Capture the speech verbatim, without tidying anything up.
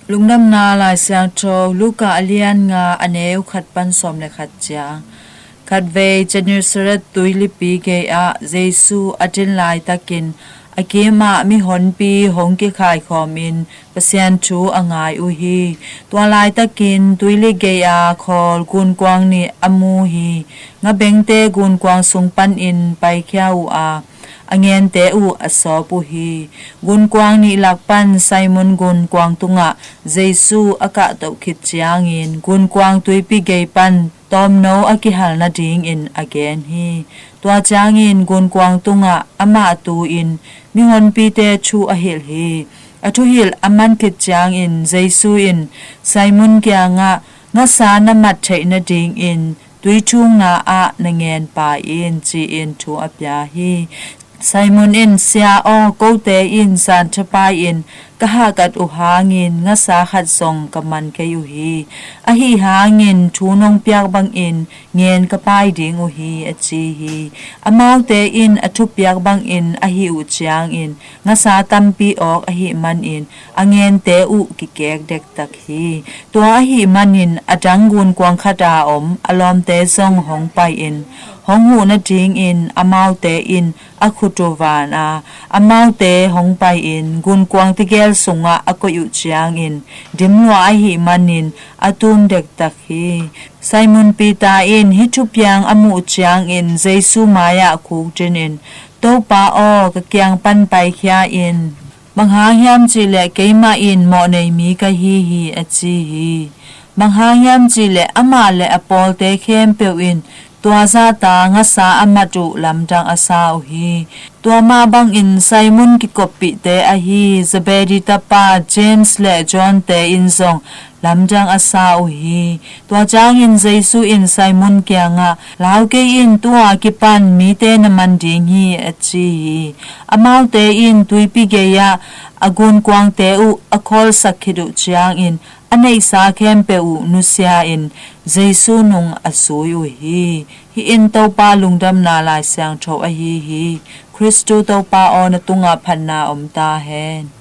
Lungdamna Lai Siangtho, Luka a lian nga, a neu khat pan sawm le khat ciang. Khatvei Gennesaret tuilipi gei ah Jesu a din laitakin a kimah mihonpi hong kikhaikhawmin Pasian thu a ngai uh hi. Tua laitakin tuili gei a khawl gunkuang nih a mu hi. Ngabengte gunkuang sung panin paikhia uh a, a ngente uh a sawp uh hi. Gunkuang nih lak pan Simon gunkuang tungah Jesu a kahtoh khit ciangin gunkuang tuipi gei pan tawmno a kihal nadingin a gen hi. Tua ciangin gunkuang tungah amah tu-in mihonpite thu a hilh hi. A thuhilh a man khit ciangin Jesu in Simon kiangah, "Ngasa na mat theih nadingin tuithungna ah na ngen pai in," ci-in thu a pia hi. Simon in, "Sia aw, kote in zanthapai-in ka hahkat uh hangin ngasa khat zong ka man kei uh hi. Ahi hangin thu nong piak bangin ngen ka pai ding uh hi," a ci hi. Amaute in a thupiak bangin a hih uh ciangin ngasa tampi awk ahih manin a ngente uh kikek dektak hi. Tua ahih manin a dang gunkuang khat a om a lawmte zong hong pai-in hong huh nadingin amaute in a khut uh van a, amaute hong pai-in gunkuang tegel sungah a koih uh ciangin dimluah ahih manin a tum dektak hi. Simon Peter in hih thupiang a muh ciangin Jesu mai-ah khukdinin, "Topa aw, ka kiang pan paikhia in. Bang hang hiam cihleh keimah in mawhnei mi ka hi hi," a ci hi. Bang hang hiam cihleh amah le a pawlte khempeuh in tua zahta ngasa a mat uh lamdang a sa uh hi. Tua mah bangin Simon kikoppihte ahi Zebedee tapa James le John-te in zong lamdang a sa uh hi. Tua ciangin Jesu in Simon kiangah, "Lau kei in, tu-a kipan mite na man ding hi," a ci hi. Amaute in tuipi gei-ah a gunkuangte uh a khawlsak khit uh ciangin a neihsa khempeuh uh nusia-in Jesu nung a zui uh hi. Hih in Topa Lungdamna Lai Siangtho ahi hi. Khristu Topa aw, na tungah phatna om ta hen.